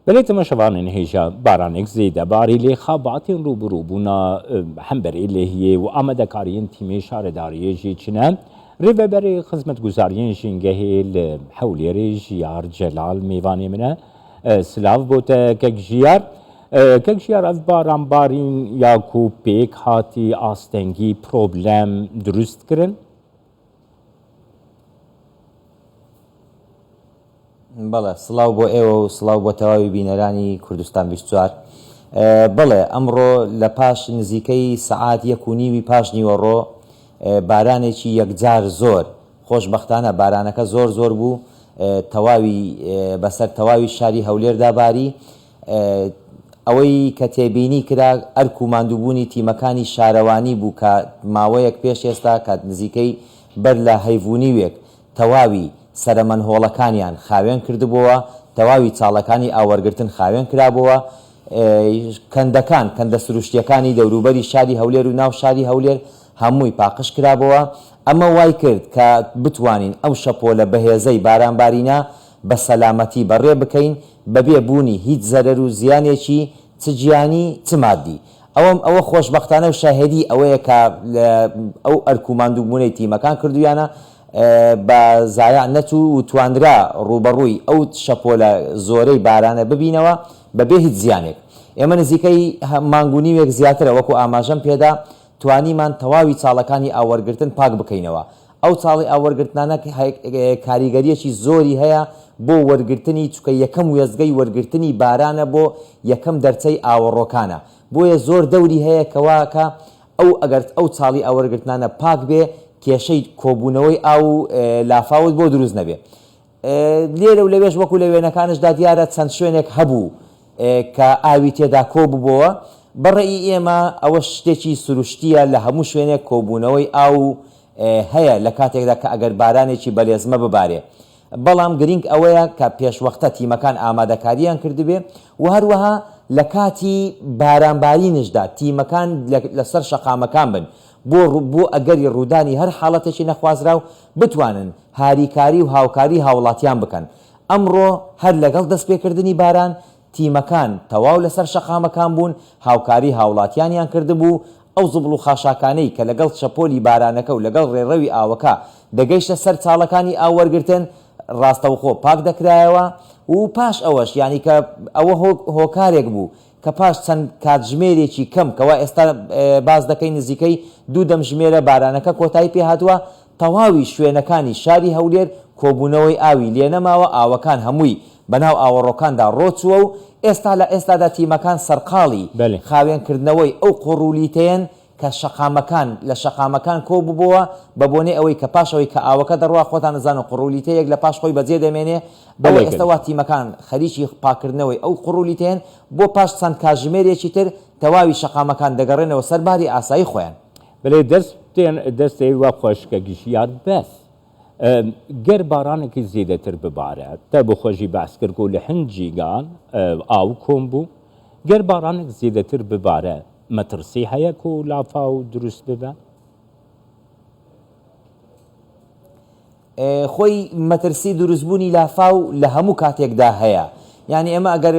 Belê temaşevanên hêja baranek zêde barî lê xebatên rûbirûbûna hemberê lêhiyê û amadekariyên tîmê şaredariyê jî çi ne? Rêveberê Xizmetguzariyên Jîngehê li Hewlêrê Jiyar Celal mêvanê min e. Silav bo te kek Jiyar. Kek Jiyar ev baranbarîn ya ku pêk hatî astengî, problem dirust kirin? بەڵێ سڵاو بۆ ئێوە و سڵاو بۆ تەواوی بینەرانی کوردستان 24. بەڵێ ئەمڕۆ لە پاش نزیکەی سەعات یەک و نیوی پاش نیوەڕۆ بارانێکی یەکجار زۆر، خۆشبەختانە بارانەکە زۆر زۆر بوو تەواوی بەسەر تەواوی شاری هەولێردا باری. ئەوەی کە تێبینی کرا ئەرک و ماندووبوونی تیمەکانی شارەوانی بوو کە ماوەیەک پێش ئێستا کە نزیکەی بەر لە هەیڤ و نیوێک تەواوی سەرە مەنهۆڵەکانیان خاوێن کردبۆوە، تەواوی چاڵەکانی ئاووەرگرتن خاوێن کرابۆوە، کەندەکان، کەندە سروشتییەکانی دەوروبەری شاری هەولێر و ناو شاری هەولێر هەمووی پاقژ کرابۆوە، ئەمە وای کرد کە بتوانین ئەو شەپۆلە بەهێزەی بارانبارینە بە سەلامەتی بەڕێ بکەین بەبێ بوونی هیچ زەرەر و زیانێکی چ گیانی چ مادی. ئەوەم ئەوە خۆشبەختانە و شاهێدی ئەوەیە کە ئەو ئەرک و ماندووبوونەی تیمەکان کردوویانە بە زایع نەچوو و توانرا ڕووبەڕووی ئەو شەپۆلە زۆرەی بارانە ببینەوە بەبێ هیچ زیانێک. ئێمە نزیکەی مانگ و نیوێک زیاترە وەکو ئاماژەم پێدا توانیمان تەواوی چاڵەکانی ئاووەرگرتن پاک بکەینەوە. ئەو چاڵی ئاووەرگرتنانە کاریگەرییەکی زۆری هەیە بۆ وەرگرتنی چونکە یەکەم وێستگەی وەرگرتنی بارانە بۆ یەکەم دەرچەی ئاوەڕۆکانە بۆیە زۆر دەوری هەیە کەوا کە ئەو ئەگەر ئەو چاڵی ئاووەرگرتنانە پاک بێ کێشەی کۆبوونەوەی ئاو و لافاوت بۆ دروست نەبێ. لێرە و لەوێش وەکو لە وێنەکانشدا دیارە چەند شوێنێک هەبوو کە ئاوی تێدا کۆ ببۆوە، بە ڕەئی ئێمە ئەوە شتێکی سروشتییە لە هەموو شوێنێک کۆبوونەوەی ئاو هەیە لە کاتێکدا کە ئەگەر بارانێکی بەلێزمە ببارێ بەڵام گرینگ ئەوەیە کە پێشوەختە تیمەکان ئامادەکارییان کردبێ و هەروەها لە کاتی بارانبارینشدا تیمەکان لەسەر شەقامەکان بن بۆ بۆ ئەگەری ڕوودانی هەر حاڵەتێکی نەخوازراو بتوانن هاریکاری و هاوکاری هاوڵاتیان بکەن. ئەمڕۆ هەر لەگەڵ دەستپێکردنی باران، تیمەکان تەواو لەسەر شەقامەکان بوون، هاوکاری هاوڵاتیانیان کردبوو، ئەو زبڵ و خاشاکانەی کە لەگەڵ شەپۆلی بارانەکە و لەگەڵ ڕێڕەوی ئاوەکە دەگەیشتە سەر چاڵەکانی ئاو وەرگرتن، ڕاستەوخۆ پاک دەکرایەوە و پاش ئەوەش یانی کە ئەوە هۆکارێک بوو کە پاش چەند کاتژمێرێکی کەم کەوا ئێستا باس دەکەین نزیکەی دوو دەمژمێرە بارانەکە کۆتایی پێهاتووە، تەواوی شوێنەکانی شاری هەولێر کۆبوونەوەی ئاوی لێنەماوە، ئاوەکان هەمووی بەناو ئاوەڕۆکاندا ڕۆچووە و ئێستا لە ئێستادا تیمەکان سەرقاڵی خاوێنکردنەوەی ئەو قوڕ و لیتەیەن کە شەقامەکان لە شەقامەکان کۆ ببۆوە، بە بۆنەی ئەوەی کە پاش ئەوەی کە ئاوەکە دەڕوا خۆتان ئەزانن قوڕ و لیتەیەک لە پاش خۆی بەجێ دەمێنێ، ئەوە ئێستا وا تیمەکان خەریکی پاککردنەوەی ئەو قوڕ و لیتەیەن، بۆ پاش چەند کاتژمێرێکی تر تەواوی شەقامەکان دەگەڕێنەوە سەر باری ئاسایی خۆیان. بەلێ دەست دەستێ وە خوەشکە گژیار بەس گەر بارانێکی زێدەتر ببارە تە بۆ خوەژی بەعس کرد کو لە هەند جیگان ئاو کۆم بوو گەر بارانێک زێدەتر ببارە مەترسی هەیە کو لافاو دروست ببە؟ خۆی مەترسی دروستبوونی لافاو لە هەموو کاتێکدا هەیە یانی ئێمە ئەگەر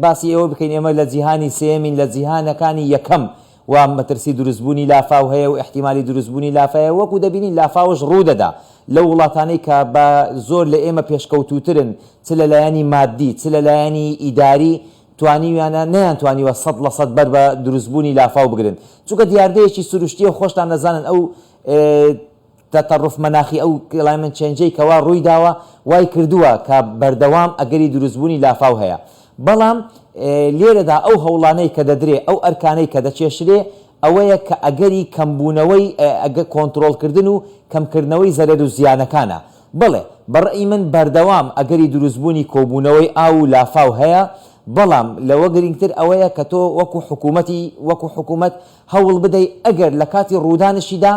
باسی ئێوە بکەین ئێمە لە جیهانی سێیەمین لە جیهانەکانی یەکەم وا مەترسی دروستبوونی لافاو هەیە و ئیحتیمالی دروستبوونی لافاوە وەکو دەبینین لافاوش ڕوودەدا لەو وڵاتانەی کە بە زۆر لە ئێمە پێشکەوتووترن چ لە لایەنی مادی چ لە لایەنی ئیداری توانیویانە نەیانتوانیوە 100% بەر بە دروستبوونی لافاو بگرن چونکە دیاردەیەکی سروشتیە خۆشتان دەزانن ئەو تەتەڕوف مەناخی ئەو climate change ەی کەوا ڕووی داوە وای کردووە کە بەردەوام ئەگەری دروستبوونی لافاو هەیە بەڵام لێرەدا ئەو هەوڵانەی کە دەدرێ ئەو ئەرکانەی کە دەکێشرێ ئەوەیە کە ئەگەری کەمبوونەوەی ئەگە کۆنترۆڵکردن و کەمکردنەوەی زەرەر و زیانەکانە بەڵێ بە ڕەئی من بەردەوام ئەگەری دروستبوونی کۆبوونەوەی ئاو و لافاو هەیە بەڵام لەوە گرنگتر ئەوەیە کە تۆ وەکو حکوومەتی وەکو حکوومەت هەوڵ بدەی ئەگەر لە کاتی ڕوودانشیدا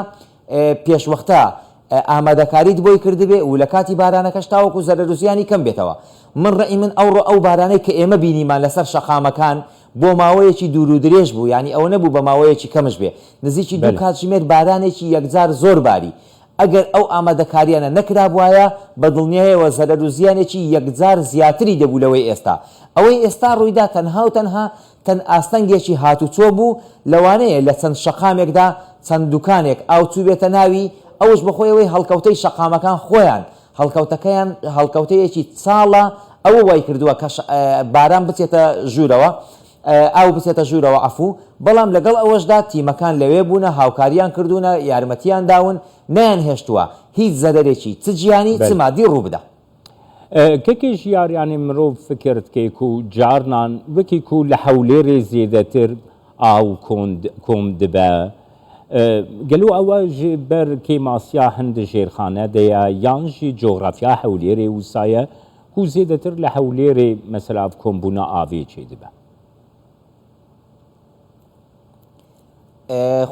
پێشوەختە ئامادەکاریت بۆی کردبێ و لە کاتی بارانەکەش تاوەکو زەرەر و زیانی کەم بێتەوە. من ڕەئی من ئەوڕۆ ئەو بارانەی کە ئێمە بینیمان لەسەر شەقامەکان بۆ ماوەیەکی دوور و درێژ بوو یانی ئەوە نەبوو بە ماوەیەکی کەمش بێ نزیکی دوو کاتژمێر بارانێکی یەکجار زۆر باری. ئەگەر ئەو ئامادەکارییانە نەکرابوایە، بە دڵنیایەوە زەرەر و زیانێکی یەکجار زیاتری دەبوو لەوەی ئێستا. ئەوەی ئێستا ڕوویدا تەنها و تەنها تەن ئاستەنگێکی هاتوچۆ بوو، لەوانەیە لە چەند شەقامێکدا چەند دوکانێک ئاو چووبێتە ناوی، ئەوش بەخۆیەوەی هەڵکەوتەی شەقامەکان خۆیان هەڵکەوتەکەیان هەڵکەوتەیەکی چاڵە، ئەوە وای کردووە کە باران بچێتە ژوورەوە، ئاو بچێتە ژوورەوە عەفوو، بەڵام لەگەڵ ئەوەشدا تیمەکان لەوێ بوونە، هاوکاریان کردوونە، یارمەتیان داون، نەیانهێشتووە هیچ زەرەرێکی چ گیانی چ مادی ڕووبدا. کەکێ ژیار یانێ مرۆڤ فکر دکەی کو جارنان وەکی کو لە هەولێرێ زێدەتر ئاو کۆم دبە گەلۆ ئەوە ژ بەر کێماسیا هەند ژێرخانە دەیە یان ژ جۆغرافیا هەولێرێ وسایە کو زێدەتر لە هەولێرێ مەسەلا ئەڤ کۆمبونا ئاڤێ چێ دبە.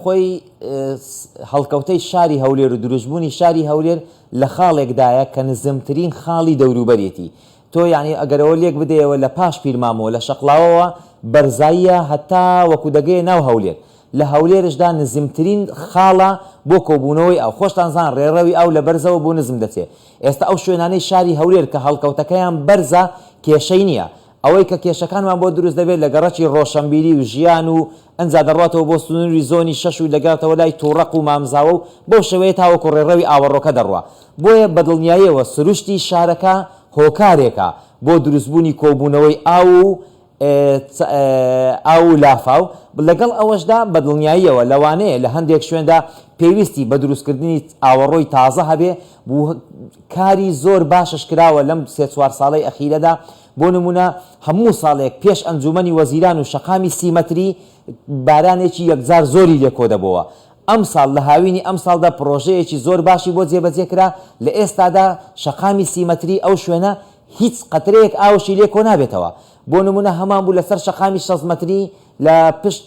خۆی هەڵکەوتەی شاری هەولێر و دروستبوونی شاری هەولێر لە خاڵێکدایە کە نزمترین خاڵی دەوروبەرێتی. تۆ یانی ئەگەر ئەوە لێک بدەیەوە لە پاش پیرمامەوە لە شەقڵاوەوە بەرزاییە هەتا وەکو دەگەیە ناو هەولێر. لە هەولێرشدا نزمترین خاڵە بۆ کۆبوونەوەی ئاو. خۆشتان زان ڕێڕەوی ئاو لە بەرزەوە بۆ نزم دەچێ. ئێستا ئەو شوێنانەی شاری هەولێر کە هەڵکەوتەکەیان بەرزە کێشەی نییە. ئەوەی کە کێشەکانمان بۆ دروست دەبێت لە گەڕەکی ڕۆشەنبیری و ژیان و ئنجا دەڕواتەوە بۆ سنوری زۆنی شەش و دەگاتەوە لای توڕەق و مامزاوە و بەو شێوەیە تاوەکو ڕێڕەوی ئاوەڕۆکە دەڕوا. بۆیە بەدڵنیاییەوە سروشتی شارەکە هۆکارێکە بۆ دروستبوونی کۆبوونەوەی ئاو و ئاو و لافاو، لەگەڵ ئەوەشدا بەدڵنیاییەوە لەوانەیە لە هەندێک شوێندا پێویستی بە دروستکردنی ئاوەڕۆی تازە هەبێ و کاری زۆر باشش کراوە لەم سێ چوار ساڵەی ئەخیرەدا بۆ نموونە هەموو ساڵێک پێش ئەنجوومەنی وەزیران و شەقامی سی مەتری بارانێکی یەکجار زۆری لێ کۆدەبۆوە. ئەمساڵ لە هاوینی ئەمساڵدا پڕۆژەیەکی زۆر باشی بۆ جێبەجێ کرا، لە ئێستادا شەقامی سی مەتری ئەو شوێنە هیچ قەترەیەک ئاوشی لێ کۆنابێتەوە. بۆ نموونە هەمان بوو لەسەر شەقامی 60 مەتری لە پشت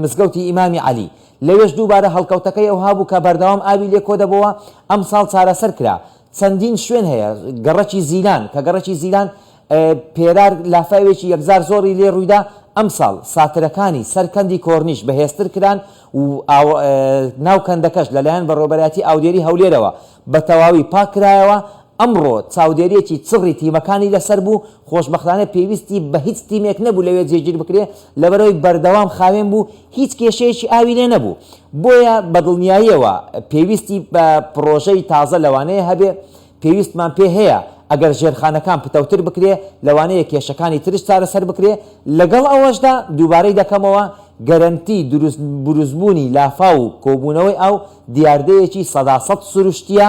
مزگەوتی ئیمامی عەلی. لەوێش دووبارە هەڵکەوتەکەی ئەوها بوو کە بەردەوام ئاوی لێ کۆدەبۆوە، ئەمساڵ چارەسەر کرا. چەندین شوێن هەیە، گەڕەکی زیلان، کە گەڕەکی زیلان پێرار لافاوێکی یەکجار زۆری لێ ڕوویدا، ئەمساڵ ساترەکانی سەر کەندی کۆرنیش بەهێزتر کران و ناو کەندەکەش لەلایەن بەڕێوەبەرایەتی ئاودێری هەولێرەوە بە تەواوی پاککرایەوە، ئەمڕۆ چاودێرییەکی چڕی تیمەکانی لەسەر بوو، خۆشبەختانە پێویستی بە هیچ تیمێک نەبوو لەوێ جێگیر بکرێ، لەبەرئەوەی بەردەوام خاوێن بوو، هیچ کێشەیەکی ئاوی لێ نەبوو. بۆیە بەدڵنیاییەوە پێویستی بە پڕۆژەی تازە لەوانەیە هەبێ، پێویستمان پێ هەیە ئەگەر ژێرخانەکان پتەوتر بکرێ، لەوانەیە کێشەکانی ترش چارەسەر بکرێ، لەگەڵ ئەوەشدا دووبارەی دەکەمەوە گەرەنتی دروست بروستبوونی لافاو و کۆبوونەوەی ئاو دیاردەیەکی سەداسەد سروشتییە،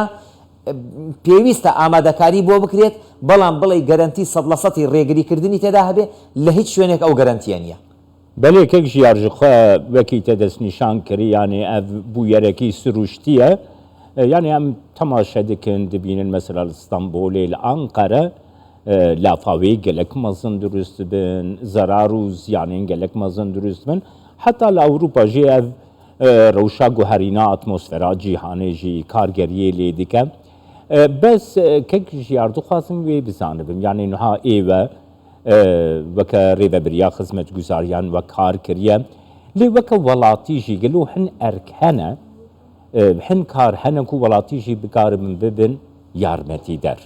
پێویستە ئامادەکاری بۆ بکرێت، بەڵام بڵێی گەرەنتی سەد لە سەتی ڕێگریکردنی تێدا هەبێ، لە هیچ شوێنێک ئەو گەرەنتییە نییە. بەلێ کەک ژیار ji xwe wekî te destnîşan kirî yanê ev bûyerekî sirûştî ye. Yanê em temaşe dikin dibînin mesela li Stenbolê li Anqere lafawê gelek mezin dirust dibin, zerar û ziyanên gelek mezin dirust dibin. Heta li Ewropa jî ev Rewşa guherîna atmosfera cîhanê jî kargeriyê lê dike. Bes kek jiyar dixwazim wê bizanibim. Yanî niha êwe weke rêvebiriya xizmetguzariyan we kar kiriye. Lê weke welatî jî gelo hin erk hene, hin kar hene ku welatî jî bikaribin bibin yarmetîder.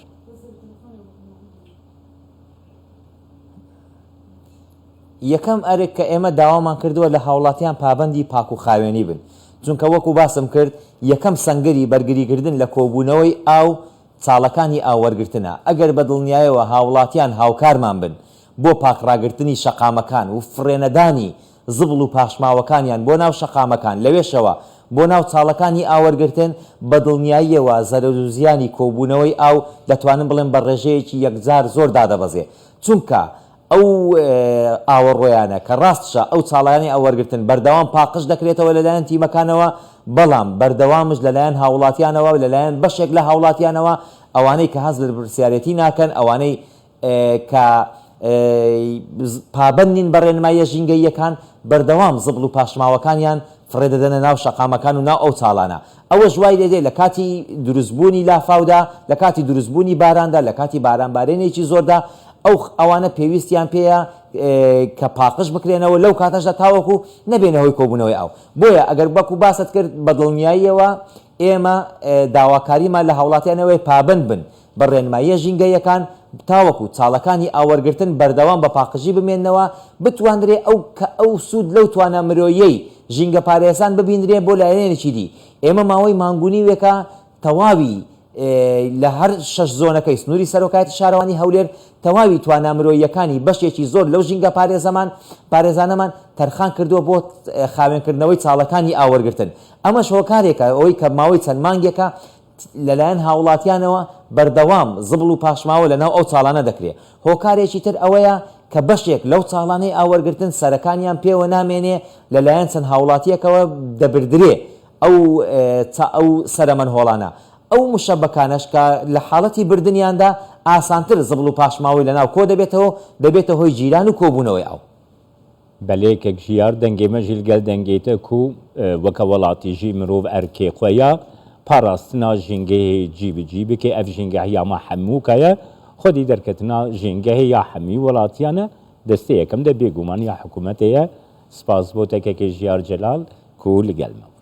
یەکەم ئەرک کە ئێمە داوامان کردووە لە هاوڵاتیان پابەندی پاک و خاوێنی بن، چونکە وەکو باسم کرد یەکەم سەنگەری بەرگریکردن لە کۆبوونەوەی ئاو چاڵەکانی ئاو وەرگرتنە، ئەگەر بە دڵنیایەوە هاوڵاتیان هاوکارمان بن بۆ پاک ڕاگرتنی شەقامەکان و فڕێنەدانی زبڵ و پاشماوەکانیان بۆ ناو شەقامەکان لەوێشەوە بۆ ناو چاڵەکانی ئاووەرگرتن بە دڵنیاییەوە زەرەرو زیانی کۆبوونەوەی ئاو دەتوانم بڵێم بە ڕێژەیەکی یەکجار زۆر دادەبەزێ چونکە ئەو ئاوەڕۆیانە کە ڕاستشە ئەو چاڵانەی ئاووەرگرتن بەردەوام پاقژ دەکرێتەوە لەلایەن تیمەکانەوە، بەڵام بەردەوامش لەلایەن هاوڵاتیانەوە و لەلایەن بەشێک لە هاوڵاتیانەوە ئەوانەی کە هەست بە بەرپرسیارێتی ناکەن، ئەوانەی کە پابەند نین بە ڕێنماییە ژینگەییەکان، بەردەوام زبڵ و پاشماوەکانیان فڕێدەدەنە ناو شەقامەکان و ناو ئەو چاڵانە. ئەوەش وای لێدێ لە کاتی دروستبوونی لافاودا، لە کاتی دروستبوونی باراندا، لە کاتی بارانبارینێکی زۆردا، ئەو ئەوانە پێویستیان پێیە کە پاقژ بکرێنەوە لەو کاتەشدا تاوەکو نەبێنە هۆی کۆبوونەوەی ئاو. بۆیە ئەگەر وەکو باست کرد بە دڵنیاییەوە ئێمە داواکاریمان لە هاوڵاتیان ئەوەیە پابەند بن بە ڕێنماییە ژینگەییەکان تاوەکو چاڵەکانی ئاووەرگرتن بەردەوام بە پاقژی بمێننەوە بتوانرێ ئەو کە ئەو سوود لەو توانا مرۆییەی ژینگەپارێزان ببینرێ بۆ لایەنێکی دی ئێمە ماوەی مانگ و نیوێکە تەواوی لە هەر شەش زۆنەکەی سنووری سەرۆکایەتی شارەوانی هەولێر تەواوی توانا مرۆییەکانی بەشێکی زۆر لەو ژینگە پارێزەمان پارێزانەمان تەرخان کردووە بۆ خاوێنکردنەوەی چاڵەکانی ئاووەرگرتن ئەمەش هۆکارێکە ئەوەی کە ماوەی چەند مانگێکە لەلایەن هاوڵاتیانەوە بەردەوام زبڵ و پاشماوە لەناو ئەو چاڵانە دەکرێ هۆکارێکی تر ئەوەیە کە بەشێک لەو چاڵانەی ئاووەرگرتن سەرەکانیان پێوە نامێنێ لەلایەن چەند هاوڵاتیەکەوە دەبردرێ ئەو چا ئەو سەرە مەنهۆڵانە، ئەو مشەبەکانەش کە لە حاڵەتی بردنیاندا ئاسانتر زبڵ و پاشماوەی لەناو کۆ دەبێتەوە و دەبێتە هۆی گیران و کۆبوونەوەی ئاو. بەلێ کەک ژیار دەنگێ مە ژی لگەل دەنگێ تە کو وەکە وەڵاتی ژی مرۆڤ ئەرکێ خوە یا پاراستنا ژینگەهێ جی bi جی بکێ ئەڤ ژینگەه یا ما هەموو کایە خودی دەرکەتنا ژینگەهێ یا هەمی وەڵاتیانە دەستێ یەکەم دە بێگومان یا حکومەتێیە سپاس بۆ تە کەکێ ژیار جەلال کو لگەل مە.